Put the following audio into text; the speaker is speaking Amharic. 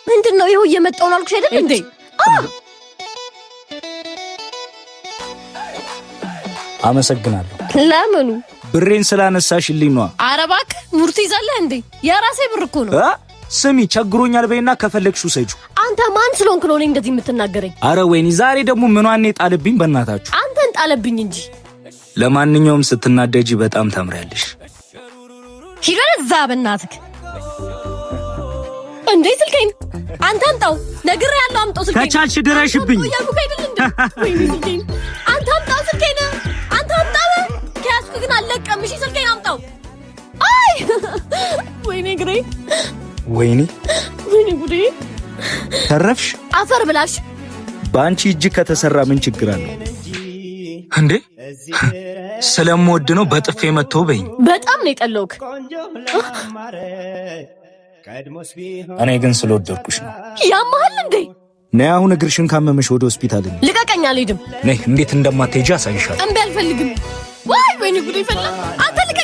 ምንድን ነው? ይኸው እየመጣሁ ነው አልኩሽ አይደል እንዴ? አመሰግናለሁ። ለምኑ? ብሬን ስላነሳሽልኝ ነዋ። ኧረ እባክህ ሙድ ትይዛለህ እንዴ? የራሴ ብር እኮ ነው። ስሚ፣ ቸግሮኛል በይና ከፈለግሽው ውሰጂው። አንተ ማን ስለሆንክ ነው እኔ እንደዚህ የምትናገረኝ? አረ ወይኔ፣ ዛሬ ደግሞ ምኗን ጣልብኝ በእናታችሁ። አንተን ጣለብኝ እንጂ። ለማንኛውም ስትናደጂ በጣም ታምሪያለሽ። ሂድ ወደዛ በእናትህ። እንዴ ስልኬን አንተ አምጣው፣ ነግሬሃለሁ። አምጣው ስልኬን። ከቻልሽ ድረሽብኝ። እያልኩህ አይደል እንዴ? ወይኔ ስልኬን አንተ አምጣው፣ ስልኬን አንተ አምጣው። ከያዝኩ ግን አልለቀም። እሺ ስልኬን አምጣው። አይ ወይኔ እግሬ፣ ወይኔ ወይኔ ጉዴ። ተረፍሽ። አፈር ብላሽ። በአንቺ እጅ ከተሰራ ምን ችግር አለው እንዴ? ስለምወድ ነው በጥፌ መጥቶ በይኝ። በጣም ነው የጠላሁህ። እኔ ግን ስለወደድኩሽ ነው። ያመሃል እንዴ? ነይ አሁን እግርሽን ካመመሽ ወደ ሆስፒታል እንሂድ። ልቀቀኝ፣ አልሄድም። ነይ፣ እንዴት እንደማትሄጂ አሳይሻለሁ። እምቢ፣ አልፈልግም። ዋይ ወይኔ ጉዴ ፈላ። አንተ ልቀቀኝ።